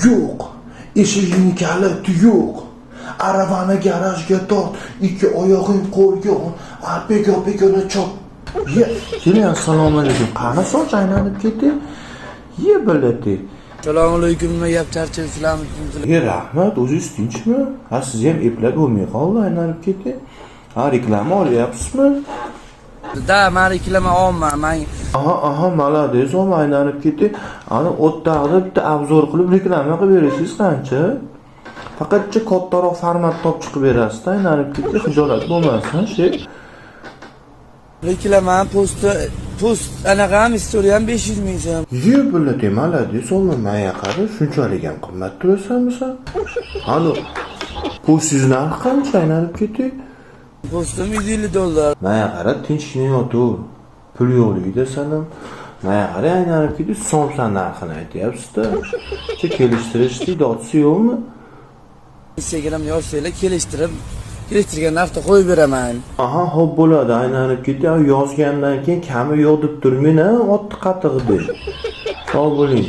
Yo'q. Eshiging kaliti yo'q. Aravani garajga tort, ikki oyog'ing qo'lga ol, opeka opekani chop. Ye, keling, assalomu alaykum. Qani soch aylanib ketdi? Ye, bilati. Assalomu alaykum, nima gap, charchaysizlarmi? Ye, rahmat, o'zingiz tinchmi? Ha, siz ham eplab bo'lmay qoldi, aylanib ketdi. Ha, reklama olyapsizmi? Да, man reklama olman, man. Aha, молодец, om aylanib ketdi. Ani o'ttag'ida bitta обзор qilib reklama qilib berasiz qancha? Faqatcha kattaroq format topib chiqib berasizda, aylanib ketdi, xijolat bo'lmasin, shey. Reklama posti, post anaqam, istoriyam 500 ming so'm. Ye, bilati, молодец, oğlum, manga qara, shunchalik ham qimmat turasanmi san? Ani postingiz narxi qancha, aylanib ketdi? Postim 150 dollar. Manga qara, tinchgina yotur. Pul yo'qligida san ham. Manga qara, aylanib ketdi, somsa narxini aytyapsiz-da. Che, kelishtirish dotsi yo'qmi? Instagramda yozsanglar, kelishtirib, kelishtirgan narxda qo'yib beraman. Aha, xo'p bo'ladi, aylanib ketdi. Yozgandan keyin kami yo'q deb turmang, a, otni qatig'i deb. Sog' bo'ling.